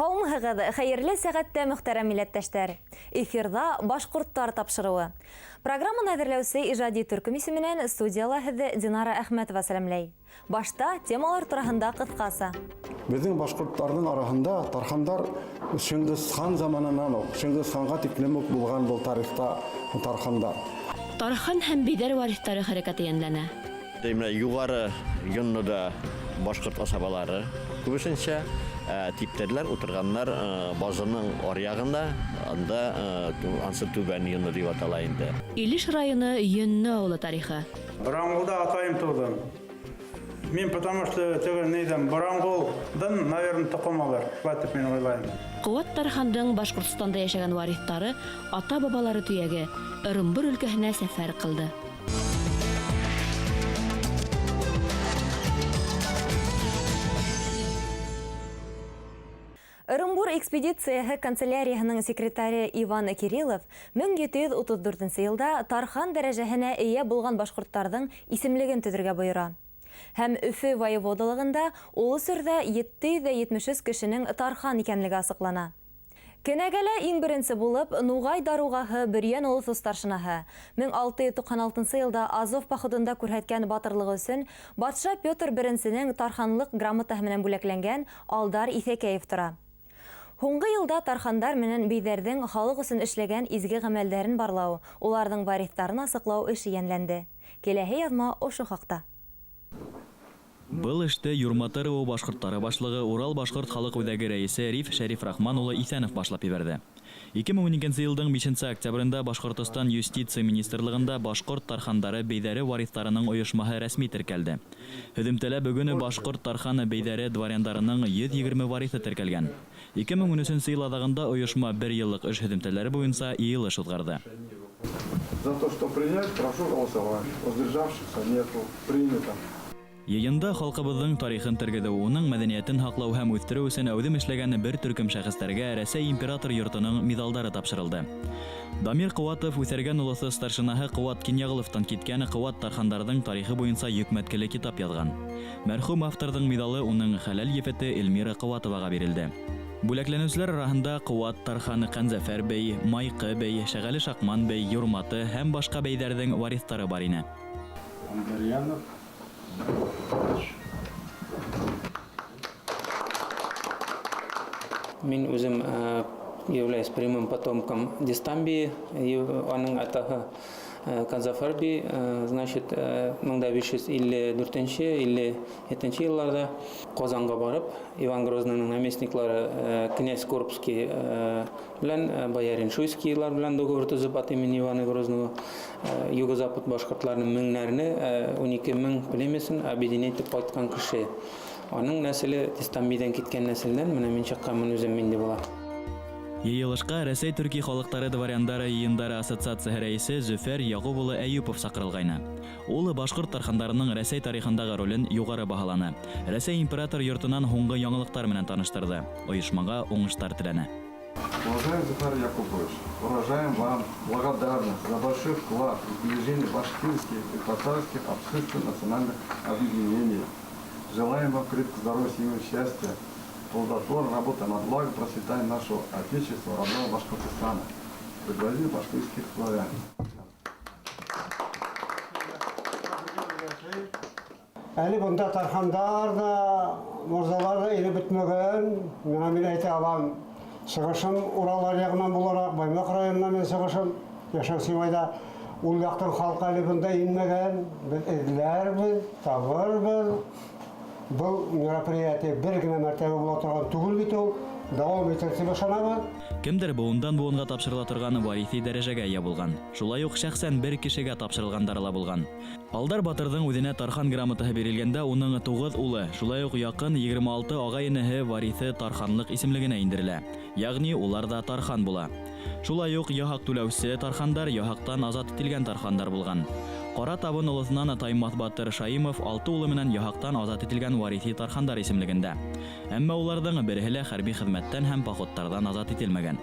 Һаумыһығыҙ, хәйерле сәғәттә, мөхтәрәм милләттәштәр! Эфирҙа «Башҡорттар» тапшырыуы. Программаны әҙерләүсе ижади төркөм исеменән студияла һеҙҙе Динара Әхмәтова сәләмләй. Башта темалар тураһында ҡыҫҡаса. Беҙҙең башҡорттарҙың араһында тархандар Шыңғыс хан заманынан уҡ, Шыңғыс ханға тиклем үк булған был тарихта тархандар. Тархан һәм Биҙәр вариҫтары хәрәкәте йәнләнә. Менә Югары Йонныда башкорт асабалары күбесенчә, ә типтәрләр утырганнар базының аръягында, анда ансы Түбән Йонны дип атала инде. Илеш районы Йөнне авылы тарихы. Баранғолда атайым тыуҙы. Мин потому что теге нейҙән Баранғолдан, наверное, тоҡом алыр. Шулай тип мин уйлайым. Ҡыуат Тархандың Башҡортостанда йәшәгән вариҫтары ата-бабалары төйәге Ырымбур өлкәһенә сәфәр ҡылды. Ырымбур экспедицияһы канцелярияһының секретаре Иван Кириллов 1734 йылда Тархан дәрәжәһенә эйә булған башҡорттарҙың исемлеген төҙөргә бойора. Һәм Өфө воеводалығында ул осорҙа 773 кешенең Тархан икәнлеге асыҡлана. Кенәгәлә иң беренсе булып Нуғай даруғаһы Бөрйән олоҫо старшинаһы 1696 йылда Азов походында күрһәткән батырлығы өсөн батша Петр I-нең тарханлыҡ грамотаһы менән бүләкләнгән Алдар Иҫәкәев тора. Һуңғы йылда тархандар менән бейҙәрҙең халыҡ өсөн эшләгән изге ғәмәлдәрен барлау, уларҙың вариҫтарын асыҡлау эше йәнләнде. Киләһе яҙма ошо хаҡта. Был эште Юрматы ырыуы башҡорттары башлығы, Урал башҡорт халыҡ үҙәге рәйесе Риф Шәрифрахман улы Иҫәнов башлап ебәрҙе. 2012 йылдың 5 октябрендә Башҡортостан Юстиция министрлығында башҡорт тархандары бейҙәре вариҫтарының ойошмаһы рәсми теркәлде. Һөҙөмтәлә бөгөн башҡорт тархан бейҙәре дворяндарының 120 вариҫы теркәлгән. 2013 йыл аҙағында ойошма бер йыллыҡ эш һөҙөмтәләре буйынса йыйылыш уҙғарҙы. За то, что принять, прошу голосовать. Воздержавшихся нету. Принято. Йыйында халҡыбыҙҙың тарихын тергеҙеү, уның мәҙәниәтен һаҡлау һәм үҫтереү өсөн әүҙем эшләгән бер төркөм шәхестәргә Рәсәй император йортоноң миҙалдары тапшырылды. Дамир Ҡыуатов Үҫәргән олоҫо старшинаһы Ҡыуат Кинйәғоловтан киткән Ҡыуат тархандарҙың тарихы буйынса йөкмәткеле китап яҙған. Мәрхүм авторҙың миҙалы уның хәләл ефете Эльмира Ҡыуатоваға бирелде. Бүләкләнеүселәр араһында Ҡыуат тарханы Ҡәнзәфәр бей, Майҡы бей, Шәғәле Шаҡман бей, Юрматы һәм башҡа бейҙәрҙең вариҫтары бар ине. Андреянов. Мин үзем являюсь прямым потомком Дистамбии, аның атаһы Канзафар би, значит, 1554-57 елларда Казанга барып, Иван Грозныйның наместниклары князь Курбский белән боярин Шуйскийлар белән договор төзеп от имени Ивана Грозного юго-запад башҡортларының меңнәренә 12 мең племясын объединять итеп ҡайткан кеше. Аның нәселе Дистамбиҙән киткән нәселдән, менә мин чыкканмын үзем инде була. Йыйылышҡа Рәсәй төрки халыҡтары дворяндары йыйындары ассоциацияһы рәйесе Зөфәр Яғүп улы Әйүпов саҡырылғайны. Ул башҡорт тархандарының Рәсәй тарихындағы ролен юғары баһаланы. Рәсәй император йортонан һуңғы яңылыҡтар менән таныштырҙы. Ойошмаға уңыштар теләне. Уважаемый Зуфар Якубович, выражаем вам благодарность за большой вклад в сближение башкирских и татарских общественно-национальных объединений. Желаем вам крепкого здоровья, семьи, счастья, плодотворной работы на благо процветания нашего Отечества, родного Башкортостана. Предводитель башкирских славян. Әле бында тархандар да, морзалар да инеп бөтмәгән. Миңа мин әйтә алам, сығышым Урал аръягынан булараҡ, Баймаҡ районынан мин сығышым, Йәшәү Сибайҙа. Ул яҡтың халҡы әле бында инмәгән. Беҙ эҙләрбеҙ, табырбыҙ. Был мероприятие бер генә мәртәбә була торған түгел бит ул. Дауам итер тип ышанабыҙ. Кемдер быуындан быуынға тапшырыла торған вариҫи дәрәжәгә эйә булған. Шулай уҡ шәхсән бер кешегә тапшырылғандары ла булған. Алдар батырҙың үҙенә тархан грамотаһы бирелгәндә уның 9 улы, шулай уҡ яҡын 26 ағай-энеһе вариҫы тарханлыҡ исемлегенә индерелә. Ягъни улар да тархан була. Шулай уҡ яһаҡ түләүсе тархандар яһаҡтан азат ителгән тархандар булған. Ҡара Табын олоҫонан Таймаҫ батыр Шаимов 6 улы менән яһаҡтан азат ителгән вариҫи тархандар исемлегендә. Әммә уларҙың береһе лә хәрби хеҙмәттән һәм походтарҙан азат ителмәгән.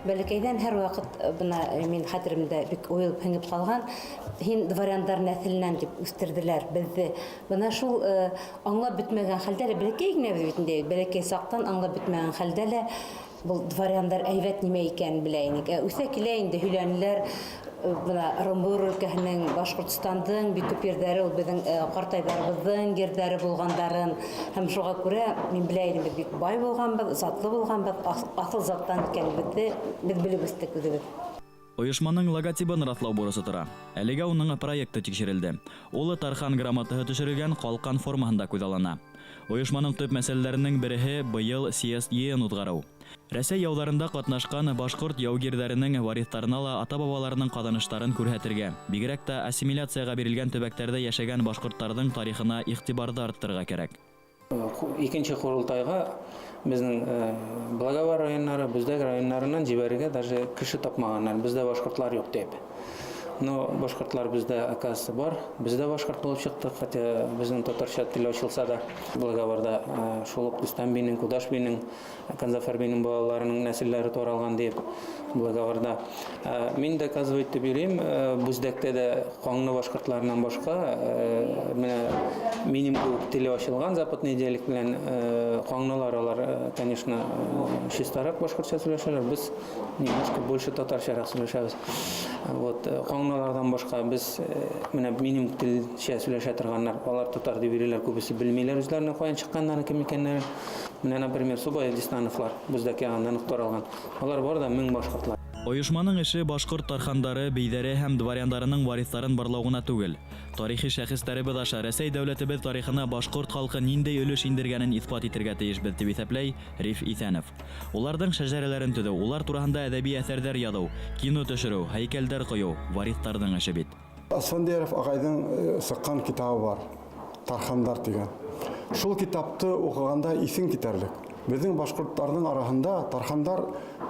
Бәләкәйҙән һәр ваҡыт бына мин хәтеремдә бик уйылып һеңеп ҡалған, һин дворяндар нәҫеленән тип үҫтерҙеләр беҙҙе. Бына шул аңлап бөтмәгән хәлдә лә, бәләкәй генә беҙ бит инде, бәләкәй саҡтан аңлап бөтмәгән хәлдә лә был дворяндар әйбәт нимә икәнен белә инек. Ә үҫә килә инде һөйләнеләр, бына Ырымбур өлкәһенең, Башҡортостандың бик күп ерҙәре ул беҙҙең ҡартайҙарыбыҙҙың ерҙәре булғандарын, һәм шуға күрә мин белә инем, беҙ бик бай булғанбыҙ, затлы булғанбыҙ, аҫыл заттан икәнебеҙҙе беҙ белеп үҫтек үҙебеҙ. Ойошманың логотибын раҫлау бурысы тора. Әлегә уның проекты тикшерелде. Ул Тархан грамотаһы төшөрөлгән ҡалҡан формаһында күҙаллана. Ойошманың төп мәсьәләләренең береһе быйыл съезд йыйын уҙғарыу. Рәсәй яуҙарында ҡатнашҡан башҡорт яугирҙәренең вариҫтарына ла ата-бабаларының ҡаҙаныштарын күрһәтергә, бигерәк тә ассимиляцияға бирелгән төбәктәрҙә йәшәгән башҡорттарҙың тарихына иғтибарҙы арттырырға кәрәк. Икенче ҡоролтайға беҙҙең Благовар районнары, Бүздәк районнарынан ебәрергә даже кеше тапмағандар, беҙҙә башҡортлар юҡ тип. Но башҡортлар беҙҙә, оказывается, бар. Беҙ ҙә башҡорт булып сыҡтыҡ, хотя беҙҙең татарса тел ачылса да, Благоварҙа шул уҡ Рөстәм бинең, Кудаш бинең, Канзафар бинең балаларының нәҫелләре таралған тип Благоварҙа. Мин доказывать итеп йөрөйөм, Бүздәктә дә ҡаңлы башҡортларынан башҡа, менә минең кеүек теле ачылған западный диалект белән ҡаңлылар, алар, конечно, чистараҡ башҡортса һөйләшәләр, беҙ немножко больше татарсараҡ һөйләшәбеҙ. Вот, ҡаңлыларҙан башҡа беҙ менә минең телсә һөйләшә торғандар, алар татар тип йөрөйләр, күбесе белмәйләр үзләренең ҡайҙан сыҡҡандарын, кем икәннәрен. Менә, например, Субаев Дистановлар Бүздәк яғынан уҡ таралған. Алар бар да мең башҡортлар. Ойошманың эше башҡорт тархандары, бейҙәре һәм дворяндарының вариҫтарын барлау ғына түгел. Тарихи шәхестәребеҙ аша Рәсәй дәүләтебеҙ тарихына башҡорт халҡы ниндәй өлөш индергәнен иҫбат итергә тейешбеҙ, тип иҫәпләй Риф Иҫәнов. Уларҙың шәжәрәләрен төҙөү, улар тураһында әҙәби әҫәрҙәр яҙыу, кино төшөрөү, һәйкәлдәр ҡойоу вариҫтарҙың эше бит. Асфандияров ағайҙың сыҡҡан китабы бар, Тархандар тигән. Шул китапты уҡығанда иҫең китәрлек. Беҙҙең башҡорттарҙың араһында тархандар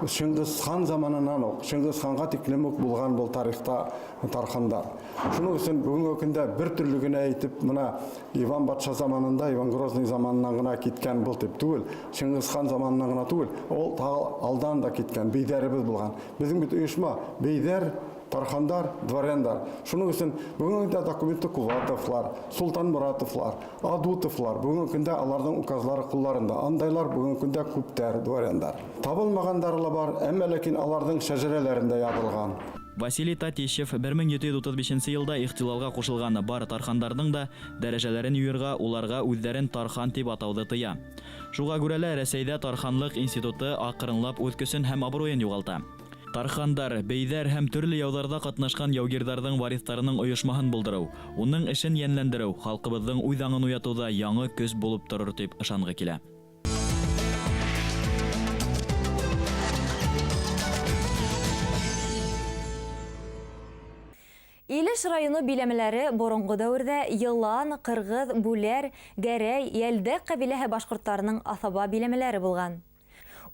Шыңғыс хан заманынан уҡ, Шыңғыс ханға тиклем үк булған был тарихта тархандар. Шуның өсөн бөгөнгө көндә бер төрлө генә әйтеп, бына Иван батша заманында, Иван Грозный заманынан ғына киткән был тип түгел, Шыңғыс хан заманынан ғына түгел, ул тағы алдан да киткән, бейҙәребеҙ булған. Беҙҙең бит ойошма бейҙәр, тархандар, дворяндар. Шуның өсөн бөгөнгө көндә документты Куватовлар, Султан Муратовлар, Адутовлар, бөгөнгө көндә аларҙың указлары ҡулларында. Андайлар бөгөнгө көндә күптәр дворяндар. Табылмағандары ла бар, әммә ләкин аларҙың шәжәрәләрендә яҙылған. Василий Татищев бер мең ете йөҙ утыҙ бишенсе йылда ихтилалға ҡушылған бар тархандарҙың да дәрәжәләрен юйырға, уларға үҙҙәрен тархан тип атауҙы тыя. Шуға күрә лә Рәсәйҙә тарханлыҡ институты аҡрынлап үҙ көсөн һәм абруйын юғалта. Тархандар, бейҙәр һәм төрлө яуҙарҙа ҡатнашҡан яугирҙарҙың вариҫтарының ойошмаһын булдырыу, уның эшен йәнләндереү халҡыбыҙҙың үҙ аңын уятыуҙа яңы көс булып торор тип ышанғы килә. Илеш районы биләмәләре боронғо дәүерҙә Йылан, Ҡырғыҙ, Бүләр, Гәрәй, Йәлдәк ҡәбиләһе башҡорттарының аҫаба биләмәләре булған.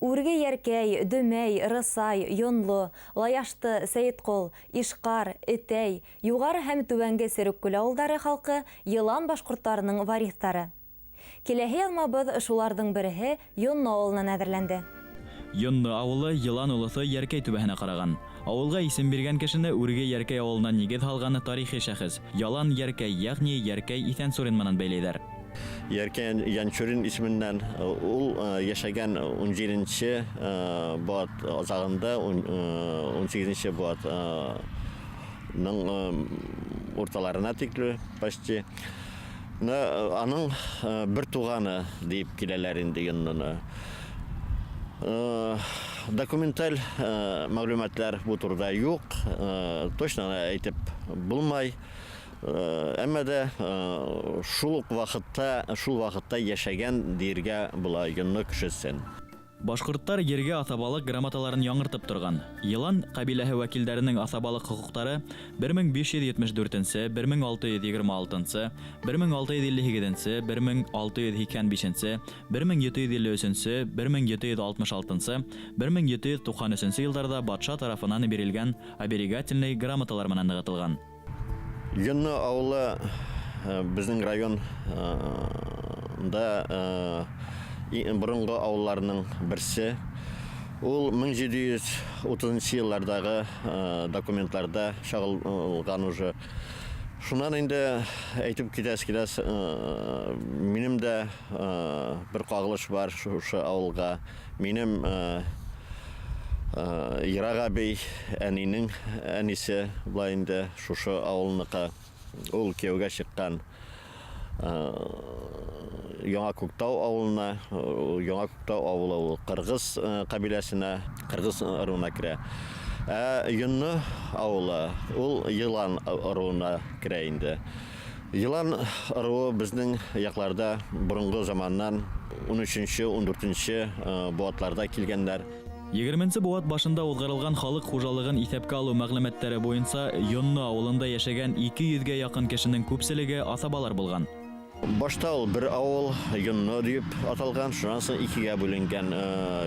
Үрге Йәркәй, Дөмәй, Рысай, Йонло, Лаяшты, Сәйетҡол, Ишҡар, Этәй, Юғары һәм Түбәнге Сереккүл ауылдары халҡы Йылан башҡорттарының вариҫтары. Киләһе яҙмабыҙ шуларҙың береһе Йонло ауылынан әҙерләнде. Йонло ауылы Йылан олоҫо Йәркәй түбәһенә ҡараған. Ауылға исем биргән кешене Үрге Йәркәй ауылына нигеҙ һалған тарихи шәхес Ялан Йәркәй, йәғни Йәркәй Иҫәнсурин менән бәйләйҙәр. Йәркәй Янчурин исеменнән ул йәшәгән ун һигеҙенсе быуат аҙағында, ун һигеҙенсе быуатның урталарына тикле почти. Аның бер туғаны тип киләләр инде Йонлоно. Документаль мәғлүмәтләр бу турыда юҡ, точно әйтеп булмай. Әммә дә шул уҡ ваҡытта, шул ваҡытта йәшәгән тиергә була Йонло кешесен. Башҡорттар ергә аҫабалыҡ грамоталарын яңыртып торған. Йылан ҡәбиләһе вәкилдәренең аҫабалыҡ хоҡуҡтары бер мең биш йөҙ етмеш дүртенсе, бер мең алты йөҙ егерме алтынсы, бер мең алты йөҙ илле һигеҙенсе, бер мең алты йөҙ һикһән бишенсе, бер мең ете йөҙ илле өсөнсө, бер мең ете йөҙ алтмыш алтынсы, бер мең ете йөҙ туҡһан өсөнсө йылдарҙа батша тарафынан бирелгән оберегательный грамоталар менән нығытылған. Йонло ауылы беҙҙең районда боронғо ауылларының берсе. Ул 1730 нчы еллардагы документларда чагылган уже. Шуннан инде әйтеп китәсе килә, минем дә бер кагылыш бар шушы авылга. Минем ерак әби, әнинең әнисе була инде, шушы авылныкы. Ул кияүгә чыккан Яңа Күктау авылына, Яңа Күктау авылы ул кыргыз кабиләсенә, кыргыз ыруына керә. Ә Йонны авылы ул Елан ыруына керә инде. Елан ыруы безнең якларда борынгы заманнан 13-нче, 14-нче буатларда килгәннәр. Егерменче быуат башында узгарылган халык хужалыгын иҫәпкә алыу мәгълүматтары буенча, Йонны авылында яшәгән 200 гә якын кешенең күпселеге асабалар булган. Башта ул бер авыл, Йонны диеп аталган, шуннан соң икегә бүленгән,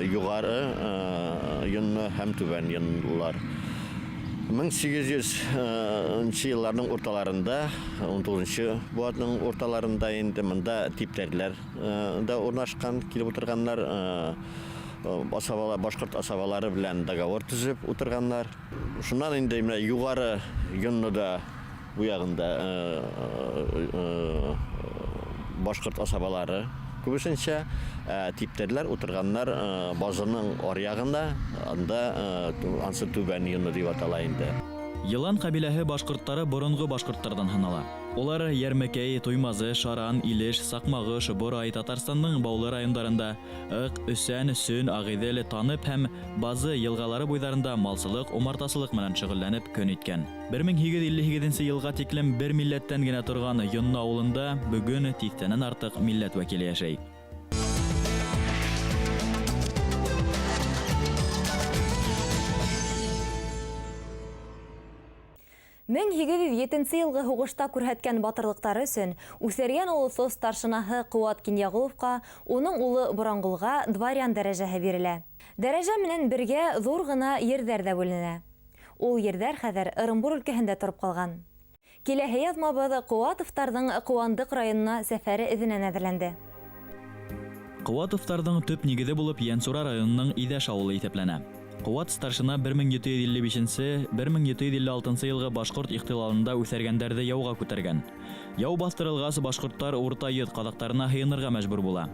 Югары Йонны һәм Түбән Йоннылар. 1800 нчы елларның урталарында, унтугызынчы быуатның урталарында инде монда типтәрләр дә урнашкан, килеп утырганнар. Асабалар, башкорт асабалары белән договор төзеп утырганнар. Шуннан инде менә Югары Йонныда бу ягында башкорт асабалары күбесенчә, ә типтәрләр утырганнар базының аръягында, анда ансы Түбән Йонны дип атала инде. Елан кабиләһе башкортлары борынгы башкортлардан һанала. Улар Ярмәкәй, Туймазы, Шаран, Илеш, Сакмагыш, Борай, Татарстанның Баулы райондарында, Ык, Өсән, Сөн, Агыйдел, Танып һәм Базы елгалары буйларында малчылык, умартачылык менән шөгыльләнеп көн иткән. 1858 нче елга тиклем бер милләттән генә торган Йонны авылында бүген тиҫтәнән артык милләт вәкиле яшәй. 1807 нче елгы һугышта күрһәткән батырлыктары өчен Үсәргән олысы старшинаһы Куат Киньягуловка, уның улы Борангулга дворян дәрәҗәһе бирелә. Дәрәҗә менән бергә зур гына ерҙәр ҙә бүленә. Ул ерҙәр хәҙер Ырымбур өлкәһендә тороп ҡалған. Киләһе яҙмабыҙ Ҡыуатовтарҙың Ҡыуандыҡ районына сәфәре эҙенән әҙерләнде. Ҡыуатовтарҙың төп нигеҙе булып Йәнсура районының Иҙәш ауылы иҫәпләнә. Ҡыуат старшина 1755 нче, 1756 нчы йылғы башҡорт ихтилалында үҫәргәндәрҙе яуға күтәргән. Яу баҫтырылғас, башҡорттар Урта йөҙ ҡаҙаҡтарына һыйынырға мәжбүр була.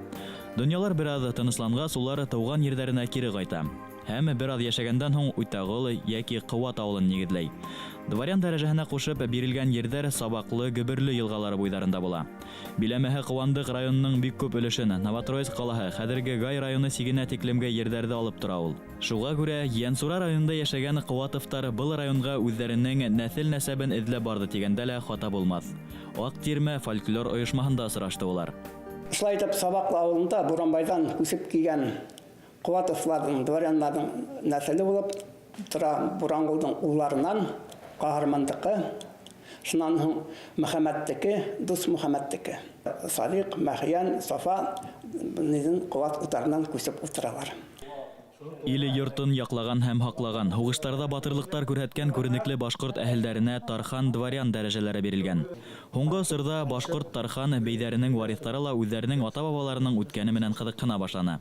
Донъялар бер аҙ тынысланғас, улар тыуған ерҙәренә кире ҡайта. Һәм бер аҙ йәшәгәндән һуң Үтәғол йәки Ҡыуат ауылын нигеҙләй. Дворян дәрәжәһенә ҡушып бирелгән ерҙәр Сабаҡлы, Гөбөрлө йылғалары буйҙарында була. Биләмәһе Ҡыуандыҡ районының бик күп өлөшөн, Новотроицк ҡалаһы, хәҙерге Гай районы сигенә тиклемге ерҙәрҙе алып тора ул. Шуға күрә Йәнсура районында йәшәгән Ҡыуатовтар был районға үҙҙәренең нәҫел-нәсәбен эҙләп барҙы тигәндә лә хата булмаҫ. Аҡ тирмә фольклор ойошмаһында осрашты улар. Шулай итеп, Сабаҡлы ауылында Буранбайҙан күсеп килгән Ҡыуатовларҙың, дворяндарҙың нәҫеле булып тора Буранғолдоң улларынан Ҡаһармандыҡы, шунан һуң Мөхәммәттеке, Дуҫ Мөхәммәттеке. Садиҡ, Мәхйән, Сафа ниҙен Ҡыуат утарынан күсеп ултыралар. Иле-йортон яҡлаған һәм һаҡлаған, һуғыштарҙа батырлыҡтар күрһәткән күренекле башҡорт әһелдәренә тархан, дворян дәрәжәләре бирелгән. Һуңғы осорҙа башҡорт тархан бейҙәренең вариҫтары ла үҙҙәренең ата-бабаларының үткәне менән ҡыҙыҡһына башланы.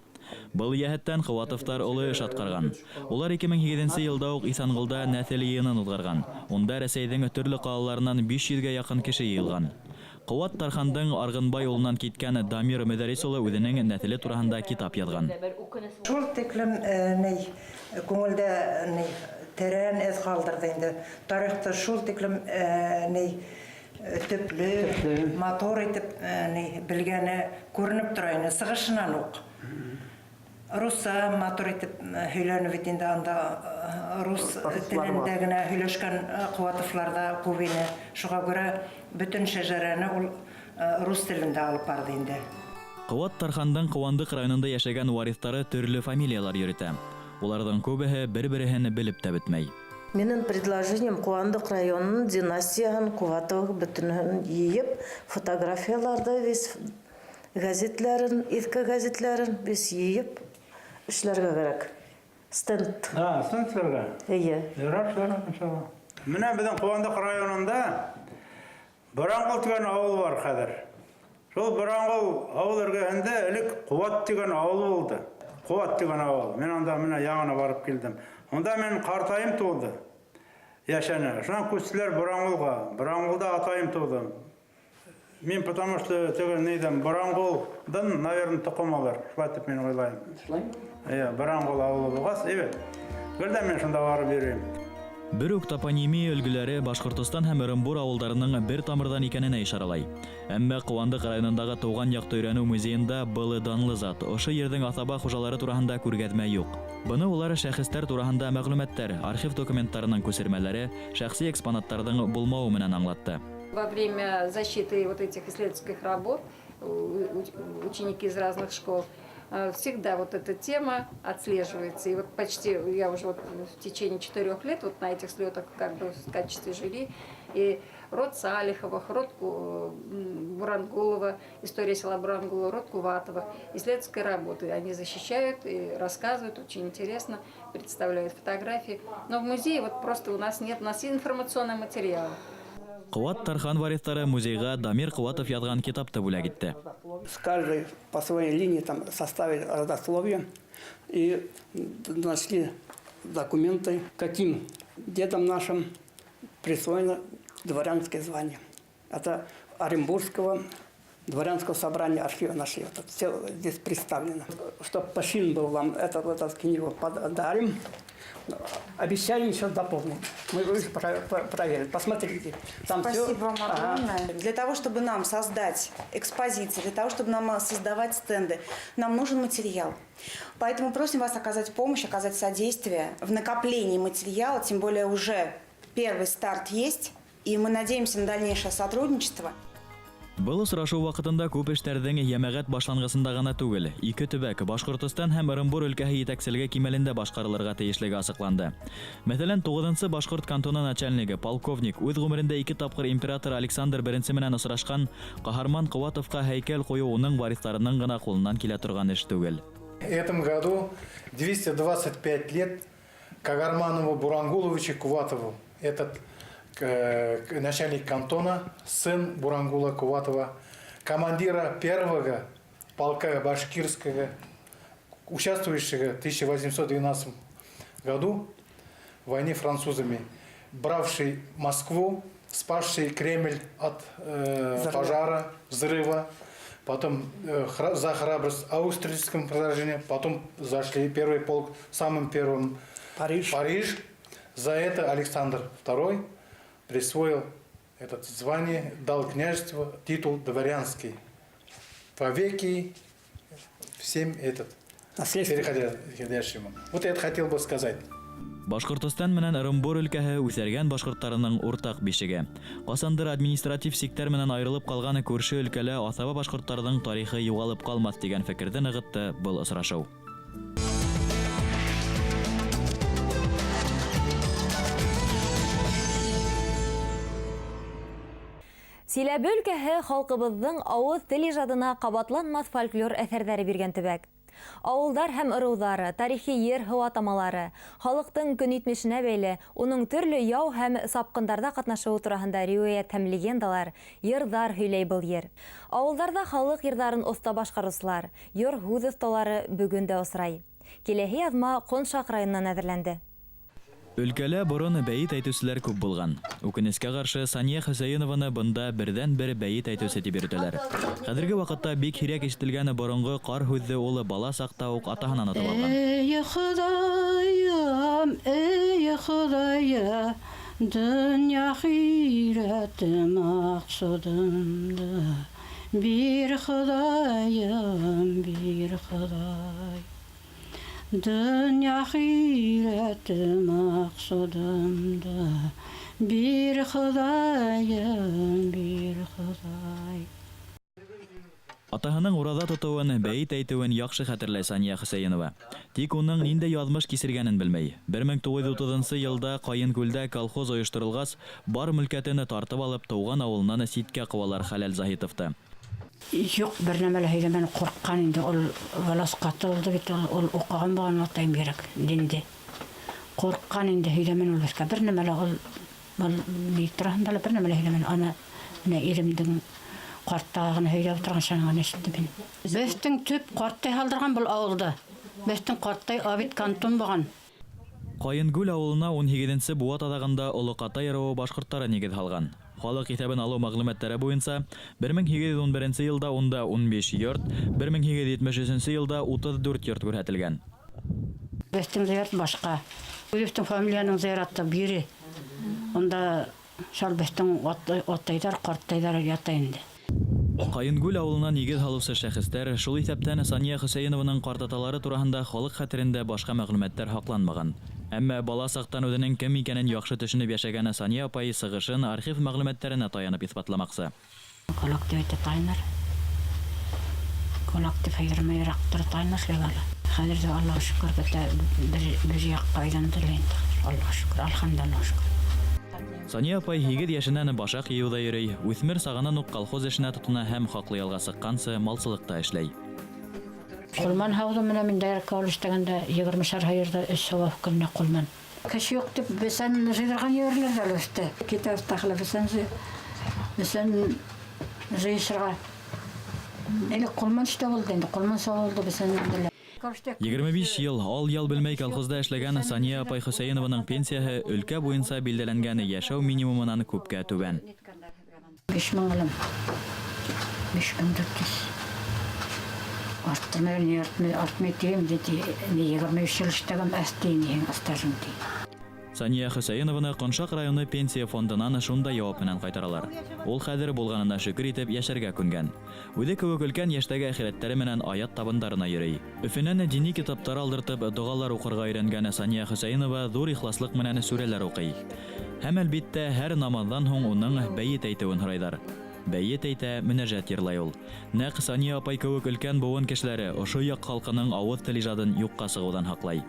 Был йәһәттән Ҡыуатовтар оло эш атҡарған. Улар 2008 нсе йылда уҡ Иҫанғолда нәҫел йыйынын уҙғарған. Унда Рәсәйҙең төрлө ҡалаларынан 500 гә яҡын кеше йыйылған. Ҡыуат тархандың Арғынбай улынан киткән Дамир Мөҙәрис улы үҙенең нәҫеле тураһында китап яҙған. Шул тиклем ни күңелдә ни тәрән эҙ ҡалдырҙы инде. Тарихты шул тиклем ни төплө, матур итеп ни белгәне күренеп тора ине сығышынан уҡ. Русса матур итеп һөйләнеп бит инде анда рус телендә генә һөйләшкән Ҡыуатовлар ҙа күп ине. Шуға күрә бөтөн шәжәрәне ул рус телендә алып барҙы инде. Ҡыуат тархандың Ҡыуандыҡ районында йәшәгән вариҫтары төрлө фамилиялар йөрөтә. Уларҙың күбеһе бер-береһен белеп тә бөтмәй. Минең предложением Ҡыуандыҡ районының династияһын Ҡыуатовых бөтөнөһөн йыйып, фотографияларҙы весь гәзитләрен, иҫке гәзитләрен весь йыйып эшләргә кәрәк. Стенд. А, стенд эшләргә? Эйе. Ярар, эшләргә, иншалла. Менә беҙҙең Ҡыуандыҡ районында Боранғол тигән ауыл бар хәҙер. Шул Боранғол ауыл эргәһендә элек Ҡыуат тигән ауыл булды. Ҡыуат тигән ауыл. Мин анда менә яңына барып килдем. Унда минең ҡартайым тыуҙы. Йәшәне. Шунан күстеләр Буранғолға. Буранғолда атайым тыуҙы. Мин потому что теге нейҙән Буранғолдан, наверное, тоҡом алыр. Шулай тип мин уйлайым. Шулай? Эйе, Буранғол ауылы булғас, әйбәт. Гел дә мин шунда барып йөрөйөм. Бер үк топонимия өлгөләре Башҡортостан һәм Ырымбур ауылдарының бер тамырҙан икәненә ишаралай. Әммә Ҡыуандыҡ районындағы Тыуған яҡты өйрәнеү музейында был данлы зат, ошо ерҙең аҫаба хужалары тураһында күргәҙмә юҡ. Быны улар шәхестәр тураһында мәғлүмәттәр, архив документтарының күсермәләре, шәхси экспонаттарҙың булмауы менән аңлатты. Во время защиты вот этих исследовательских работ ученики из разных школ всегда вот эта тема отслеживается. И вот почти я уже вот в течение 4 лет вот на этих слетах как бы в качестве жюри. И род Салиховых, род Бурангулова, история села Бурангулова, род Куватовых, исследовательские работы. Они защищают и рассказывают, очень интересно, представляют фотографии. Но в музее вот просто у нас нет, у нас информационный материал. Ҡыуат Тархан вариҫтары музейға Дамир Ҡыуатов яҙған китапты бүләк итте. С каждой по своей линии там составили родословие и нашли документы, каким дедам нашим присвоено дворянское звание. Это Оренбургского дворянского собрания архива нашли. Вот это все здесь представлено. Чтобы почин был вам, это, вот эту книгу подарим. Обещаем еще дополнить. Мы уже проверили. Посмотрите. Там Спасибо всё- вам Ага. огромное. Для того, чтобы нам создать экспозиции, для того, чтобы нам создавать стенды, нам нужен материал. Поэтому просим вас оказать помощь, оказать содействие в накоплении материала, тем более уже первый старт есть, и мы надеемся на дальнейшее сотрудничество. Был осрашыу ваҡытында күп эштәрҙең йәмәғәт башланғысында ғына түгел, ике төбәк Башҡортостан һәм Ырымбур өлкәһе етәкселеге кимәлендә башҡарылырға тейешлеге асыҡланды. Мәҫәлән, 9-нсы башҡорт кантоны начальнигы, полковник, үҙ ғүмерендә ике тапҡыр император Александр I менән осрашҡан Ҡаһарман Ҡыуатовҡа һәйкәл ҡуйыу уның вариҫтарының ғына ҡулынан килә торған эш түгел. В этом году 225 лет Кагарманову Бурангуловичу Куватову. Этот начальник кантона, сын Бурангула Куватова, командира первого полка башкирского, участвующего в 1812 году в войне французами, бравший Москву, спасший Кремль от Взрыва. Пожара, взрыва, потом за храбрость в Аустерлицком сражении, потом зашли первый полк самым первым Париж. Париж. За это Александр II присвоил это звание, дал княжество титул дворянский. Вовеки всем этот переходящему. Вот я это хотел бы сказать. Башҡортостан менән Ырымбур өлкәһе үҫәргән башҡорттарының уртаҡ бишеге. Ҡасандыр административ сиктәр менән айырылып ҡалған күрше өлкәлә аҫаба башҡорттарҙың тарихы юғалып ҡалмаҫ тигән фекерҙе нығытты был осрашыу. Силәбе өлкәһе халҡыбыҙҙың ауыҙ тел ижадына ҡабатланмаҫ фольклор әҫәрҙәре биргән төбәк. Ауылдар һәм ырыуҙары, тарихи ер һыу атамалары, халыҡтың көнитмешенә бәйле, уның төрлө яу һәм сапҡындарҙа ҡатнашыуы тураһында риүәйәт һәм легендалар, йырҙар һөйләй был ер. Ауылдарҙа халыҡ йырҙарын оҫта башҡарыусылар, йыр һүҙ оҫталары бөгөн дә осрай. Киләһе яҙма Ҡоншаҡ районынан әҙерләнде. Өлкәлә борон бәйет әйтеүселәр күп булған. Үкенескә ҡаршы, Сания Хөсәйенованы бында берҙән-бер бәйет әйтеүсе тип йөрөтәләр. Хәҙерге ваҡытта бик һирәк ишетелгән боронғо ҡар һүҙҙе ул бала саҡта уҡ атаһынан отоп алған. Эй, Хоҙайым, эй, Хоҙайым, донъя ахирәте маҡсадымды бир, Хоҙайым, бир, Хоҙай. Донъя ахирәте маҡсадымды бир, Хоҙайым, бир, Хоҙай. Атаһының ураҙа тотоуын, бәйет әйтеүен яҡшы хәтерләй Сания Хөсәйенова. Тик уның ниндәй яҙмыш кисергәнен белмәй. 1930 йылда Ҡайынкүлдә колхоз ойошторолғас, бар мөлкәтен тартып алып, тыуған ауылынан ситкә ҡыуалар Хәләл Заһитовты. Юҡ, бер нәмә лә һөйләмәне, ҡурҡҡан инде, ул влас ҡаты булды бит, ул уҡыған булған атайым бигерәк динде. Ҡурҡҡан инде, һөйләмәне ул беҙгә. Бер нәмә лә ул был ни тураһында ла бер нәмә лә һөйләмәне. Ана менә иремдең ҡарттағын һөйләп ултырған шунан ишеттем мин. Беҙҙең төп ҡарттай һалдырған был ауылда. Беҙҙең ҡартай абит кантон булған. Ҡайынгүл авылына 18-нсе быуат аҙағында Оло Ҡатай ырыуы башҡорттары нигеҙ һалған. Халыҡ иҫәбен алыу мәғлүмәттәре буйынса, 1811 йылда унда 15 йорт, 1873 йылда 34 йорт күрһәтелгән. Беҙҙең зыярат башҡа. Үҙебеҙҙең фамилияның зыяраты бире. Унда шул беҙҙең атайҙар, ҡартайҙар ята инде. Ҡайынгүл авылына нигеҙ һалыусы шәхестәр, шул иҫәптән Сания Хөсәйенованың ҡартаталары тураһында халыҡ хәтерендә башҡа мәғлүмәттәр һаҡланмаған. Әммә бала саҡтан үҙенең кем икәнен яҡшы төшөнөп йәшәгән Сания апай сығышын архив мәғлүмәттәренә таянып иҫбатламаҡсы. Колак тип әйтә тайнар. Колак тип һыйырмай яраҡтыр тайнар шулай. Хәҙер ҙә Аллаға шөкөр бөтә бер яҡҡа әйләнде инде. Аллаға шөкөр, алхамдулиллаһ шөкөр. Сания апай 8 йәшенән башаҡ йыйыуҙа йөрөй, үҫмер сағынан уҡ колхоз эшенә тотона һәм хаҡлы ялға сыҡҡансы малсылыҡта эшләй. Ҡолман һауҙы менән мин дайракка ул эшләгәндә егермешәр һыйырҙы өс һауа көнөнә ҡолман. Кеше юҡ тип бесән жыйҙырған йөрөрләр ҙә өҫтә. Китә тахла бесән бесән жыйышырға. Элек ҡолман эштә булды инде, ҡолман сабылды бесән. 25 йыл ал-ял белмәй колхозда эшләгән Сания апай Хөсәйенованың пенсияһы өлкә буйынса билдәләнгән йәшәү минимумынан күпкә түбән. 5000 алам. 5400. Арттырмай, не артмай, артмай тием, дети, не 23 йыл эшләгән әстейін, стажым ти. Сания Хөсәйенованы Ҡоншаҡ районы пенсия фондынан шунда яуап менән ҡайтаралар. Ул хәҙер булғанына шөкөр итеп йәшәргә күнгән. Үҙе кеүек өлкән йәштәге әхирәттәре менән аят табындарына йөрөй. Өфөнән дини китаптар алдыртып, доғалар уҡырға өйрәнгән Сания Хөсәйенова ҙур ихласлыҡ менән сүрәләр уҡый. Һәм әлбиттә һәр намаҙҙан һуң уның бәйет әйтеүен һорайҙар. Бәйет әйтә, мөнәжәт йырлай ул. Нәҡ Сания апай кеүек өлкән быуын кешеләре ошо яҡ халҡының ауыҙ тел ижадын юҡҡа сығыуҙан һаҡлай.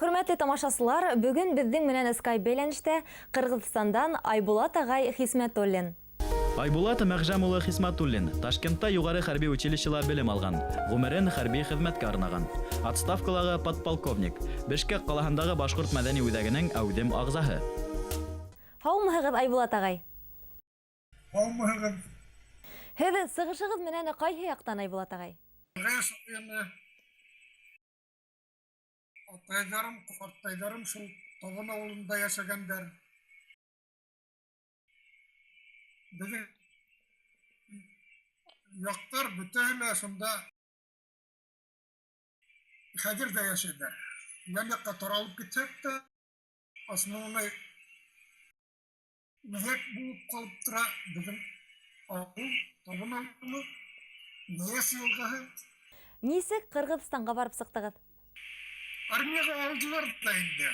Хөрмәтле тамашасылар, бөгөн беҙҙең менән Skype бәйләнештә Ҡырғыҙстандан Айбулат ағай Хисмәтуллин. Айбулат Мәғжәм улы Хисмәтуллин Ташкентта юғары хәрби училищела белем алған, ғүмерен хәрби хеҙмәткә арнаған. Отставкалағы подполковник, Бишкек ҡалаһындағы Башҡорт мәҙәни үҙәгенең әүҙем ағзаһы. Һаумыһығыҙ, Айбулат ағай? Һаумыһығыҙ. Һеҙ сығышығыҙ менән ҡайһы яҡтан, Айбулат ағай? Атайҙарым, ҡартайҙарым шул Табын ауылында йәшәгәндәр. Беҙҙең яҡтар бөтәһе лә шунда хәҙер ҙә йәшәйҙәр. Йән яҡҡа таралып китһәк тә, основной үҙәк булып ҡалып тора беҙҙең ауыл, Табын ауылы, Нияз йылғаһы. Нисек Ҡырғыҙстанға барып сыҡтығыҙ? Армияға алдылар да инде.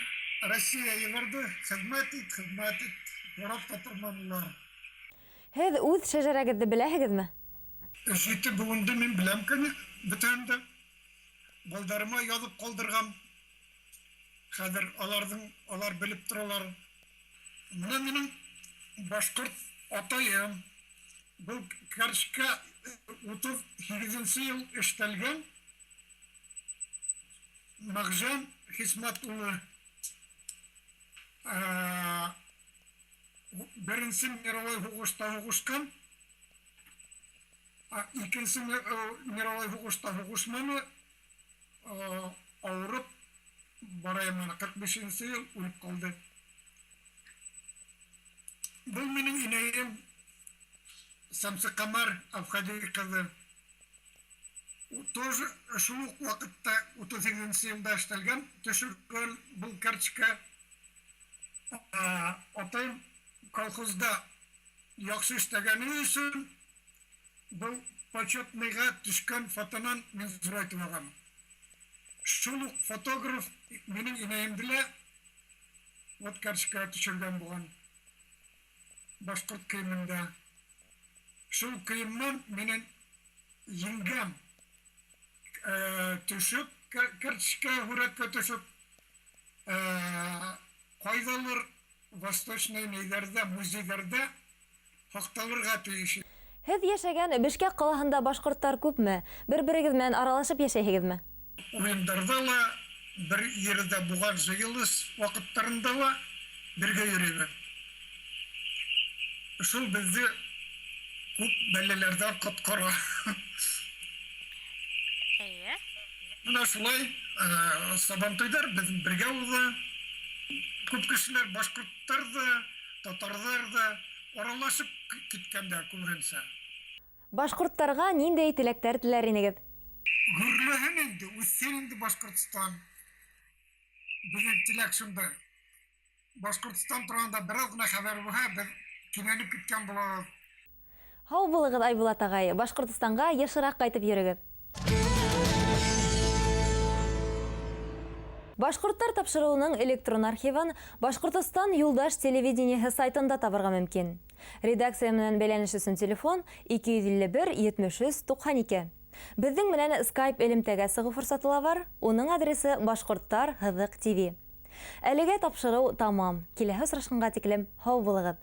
Россия ебәрҙе, хеҙмәт ит, хеҙмәт ит, ҡарап та торманылар. Һеҙ үҙ шәжәрәгеҙҙе беләһегеҙме? 7 быуынды мин беләм кене, бөтәһен дә. Балдарыма яҙып ҡалдырған. Хәҙер алар белеп торалар. Менә минең башҡорт атайым. Был кәршкә 38 йыл эштәлгән Мәғжән Хисмәт улы. Беренсе мировой һуғышта һуғышҡан, икенсе мировой һуғышта һуғышманы, ауырып барайым, 45-нсе йыл үлеп ҡалды. Был минең инәйем Сәмсеҡамар Әүхәди ҡыҙы. Тоже шул уҡ ваҡытта 38-нсе йылда эшләгән, төшөргән был карточка. Атайым колхозда яҡшы эшләгәне өсөн был почетныйға төшкән фотонан мин ҙурайтып алғам. Шул уҡ фотограф минең инәйемде лә вот карточкаға төшөргән булған башҡорт кейемендә. Шул кейемдән минең еңгәм төшөп, карточка һүрәткә төшөп, ҡайҙалыр восточный нейҙәрҙә, музейҙәрҙә һаҡталырға тейеш. Һеҙ йәшәгән Бишкек ҡалаһында башҡорттар күпме? Бер-берегеҙ менән аралашып йәшәйһегеҙме? Уйындарҙа ла, бер ерҙә булған йыйылыш ваҡыттарында ла бергә йөрөйбөҙ. Шул беҙҙе күп бәләләрҙән ҡотҡара. Эйе. Менә шулай Сабантуйҙар беҙҙең бергә уҙа. Күп кешеләр башҡорттар ҙа, татарҙар ҙа аралашып киткәндәр күбеһенсә. Башҡорттарға ниндәй теләктәр теләр инегеҙ? Гөрләһен инде, үҫһен инде Башҡортостан. Беҙҙең теләк шунда. Башҡортостан тураһында бер аҙ ғына хәбәр булһа, беҙ кинәнеп киткән булабыҙ. Һау булығыҙ, Айбулат ағай. Башҡортостанға йышыраҡ ҡайтып йөрөгөҙ. Башҡорттар тапшырыуының электрон архивын Башҡортостан юлдаш телевидениеһы сайтында табырға мөмкин. Редакция менән бәйләнеш өсөн телефон 251 73 92. Беҙҙең менән Skype элемтәгә сығыу форсаты ла бар. Уның адресы Башҡорттар һыҙыҡ ТВ. Әлегә тапшырыу тамам. Киләһе осрашҡанға тиклем һау булығыҙ.